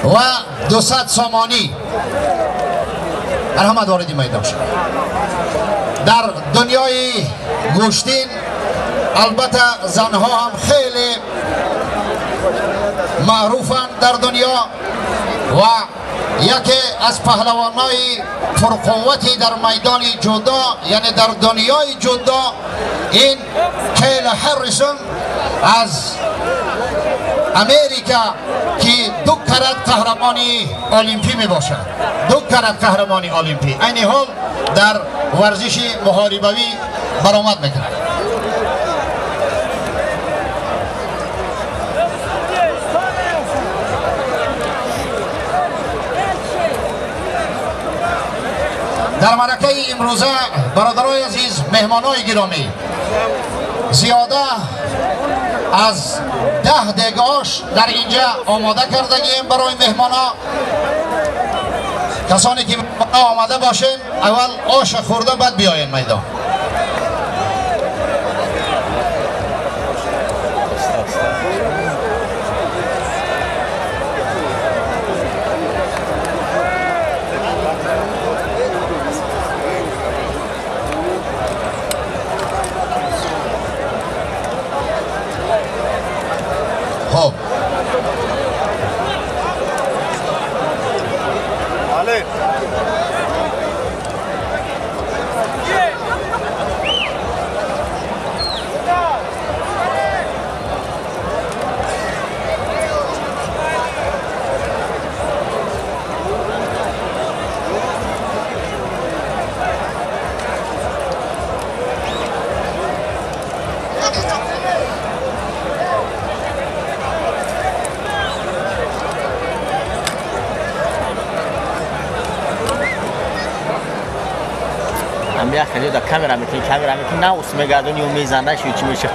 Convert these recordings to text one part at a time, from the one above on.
و 200 سامانی. مرحمت وارد میدان شد. در دنیای گوشتین البته زنها هم خیلی معروفند در دنیا و یکی از پهلوانای پرقوتی در میدان جودا، یعنی در دنیای جودا، این کیل هریسون از امریکا که 2 کرت قهرمانی المپی می باشد. 2 کرت قهرمانی المپی عین حال در ورزش محاربوی برآمد میکند. در مرکه امروزه برادرای عزیز، مهمانای گرامی، زیاده از 10 دیگ آش در اینجا آماده کردگیم برای مهمانا. کسانی که آماده باشین اول آش خورده بعد بیاین میدان. خب خیلی دا کامرا میکنی، کامرا میکنی، نه اس میگردونی و میزنه شو چی میشه.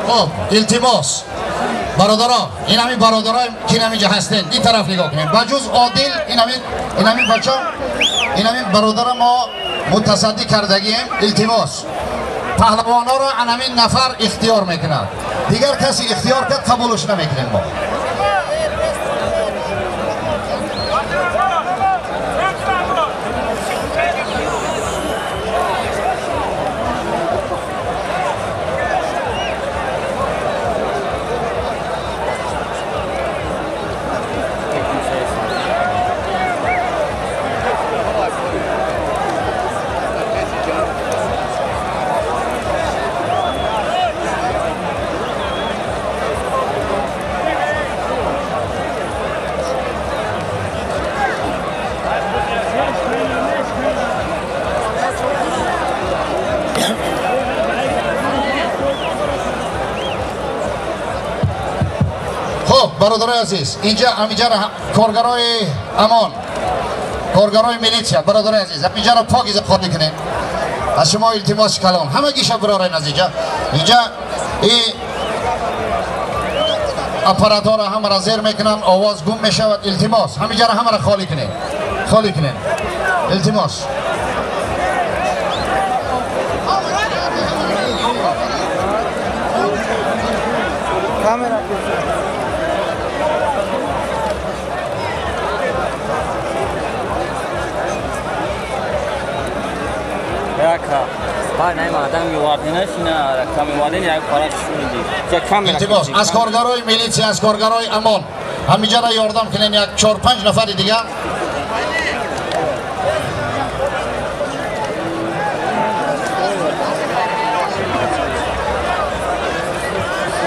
خب التماس برادران، این همین برادران که اینجا هستن این طرف نگاه کنیم، بجز عادل این همین بچه، این همین برادر ما متصدی کردگیم. التماس پهلوان ها را همین نفر اختیار میکنند، دیگر کسی اختیار کرد قبولش نمیکنیم ما. برادرای عزیز، اینجا همینجا کارگرای امان، کارگرای میلیتسیا، برادرای عزیز همینجا را پاکیزه خالی کنین. از شما التماس کلام همگیش برارین از اینجا. اینجا این اپارات ها را همه را زیر میکنن، آواز گم میشود. التماس همینجا را همه را خالی کنین، خالی کنین، التماس. التماس از کارگرای میلیتسی، از کارگرای امان همینجا را یاردم کنین. یک 4-5 نفر دیگه.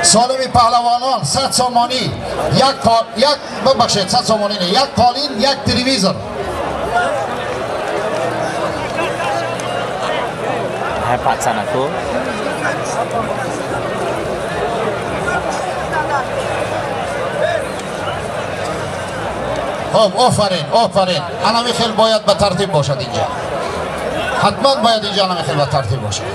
Солими паҳлавонон 100 сомонӣ, як бибахшед, 100 сомонӣ не, як қолин, як телевизор. Пацанаку. Хоб, офарин, офарин. Анами хел бояд ба тартиб бошад инҷа. Ҳатман бояд инҷа анами хел ба тартиб бошад.